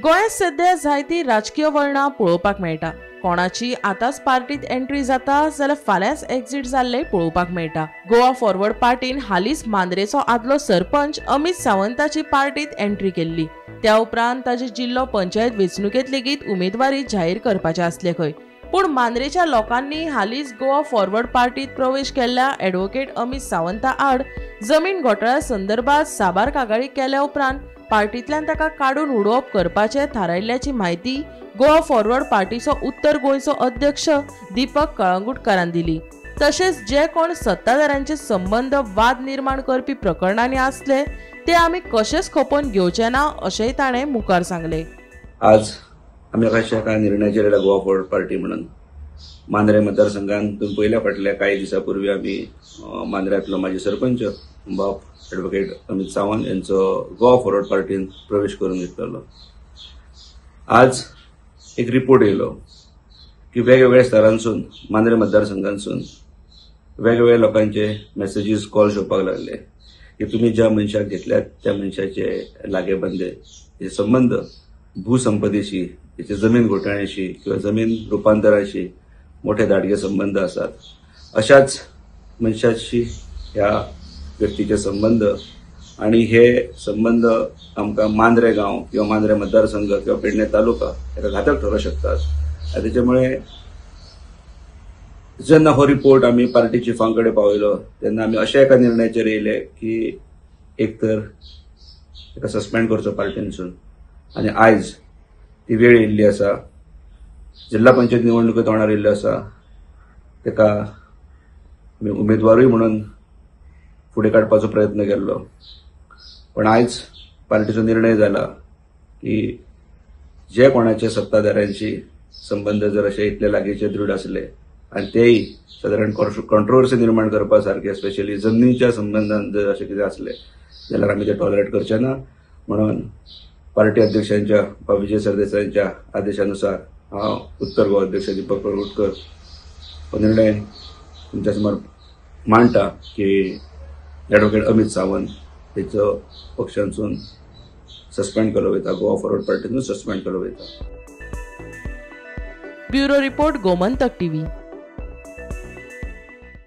गोंयांत सध्या जायती राजकीय वळणां पळोवपाक मेळटा. कोणाची आतांच पार्टीत एंट्री जाता जाल्यार फाल्यांच एक्झिट जाल्ले पळोवपाक मेळटा. गोवा फॉरवर्ड पार्टीन हालींच मांद्रेचो आदलो सरपंच अमित सावंताची पार्टीत एंट्री केल्ली. त्या उपरांत ताची जिल्लो पंचायत वेंचणुकेंत लेगीत उमेदवारी जाहीर करपाचे आसले खंय. पूण मांद्रेच्या लोकांनी हालींच गोवा फॉरवर्ड पार्टीत प्रवेश केल्ल्या ॲडव्होकेट अमित सावंता आड जमीन घोटाळ्या संदर्भात साबार कागाळी केल्या उपरांत पार्टींतल्यान ताका काडून उडोवप करपाचें थारायिल्ल्याची म्हायती गोवा फॉरवर्ड पार्टीचो उत्तर गोंयचो अध्यक्ष दीपक कळंगुटकारान दिली. तशेंच जे कोण सत्ताधाऱ्यांचे संबंद वाद निर्माण करपी प्रकरणांनी आसले ते आमी कशेंच खपोवन घेवचे ना अशेंय ताणें मुखार सांगलें. आज आमी अशा एका निर्णयाचेर आयला गोवा फॉरवर्ड पार्टी म्हणून मांद्रे मतदारसंघात पयल्या फाटल्या कांय दिसां पूर्वी आमी मांद्र्यांतलो माजी सरपंच बाब ॲडव्होकेट अमित सावंत यांचो गोवा फॉरवर्ड पार्टीन प्रवेश करून घेतलेलो. आज एक रिपोर्ट येयलो की वेगवेगळ्या स्तरांसून मांद्रे मतदारसंघांसून वेगवेगळ्या लोकांचे मेसेजीस कॉल्स येवपाक लागले की तुमी ज्या मनशाक घेतल्यात त्या मनशाचे लागेबंदे हे संबंद भूसंपदेशी, त्याचे जमीन घोटाळ्याशी किंवा जमीन रुपांतराशी मोठे दाटगे संबंध आसात. अशाच मनशाशी ह्या व्यक्तीचे संबंध आणि हे संबंध आमकां मांद्रे गांव किंवा मांद्रे मतदारसंघ किंवा पेडणे तालुका हेका घातक ठरू शकतात. आनी तेच्यामुळे जेन्ना हो रिपोर्ट आमी पार्टी चिफां कडेन पावयलो तेन्ना आमी अशा एका निर्णयाचेर येयले की एक तर ताका सस्पेंड करचो पार्टीनसून आनी आयज ती वेळ येयल्ली आसा. जिल्हा पंचायत निवडणुके तोंडार येयल्ल्यो आसा, ताका आमी उमेदवारूय म्हणून फुडें काडपाचो प्रयत्न केल्लो. पण आयज पार्टीचो निर्णय जाला की जे कोणाचे सत्ताधाऱ्यांशी संबंध जर अशे इतले लागींचे दृढ आसले आनी तेय सादारण कॉन्ट्रोवर्सी निर्माण करपा सारके स्पेशली जमनीच्या संबंधान जर अशें कितें आसलें जाल्यार आमी ते टॉलरेट करचे ना. म्हणून पार्टी अध्यक्षांच्या विजय सरदेसायांच्या आदेशानुसार हांव उत्तर गोवा अध्यक्ष दीपक कळंगुटकर हो निर्णय तुमच्या समोर मांडटा की ॲडव्होकेट अमित सावंत हेचो पक्षांसून सस्पेंड केलो वयता, गोवा फॉरवर्ड पार्टीतून सस्पेंड केलो वयता. Bureau report, Gomantak TV.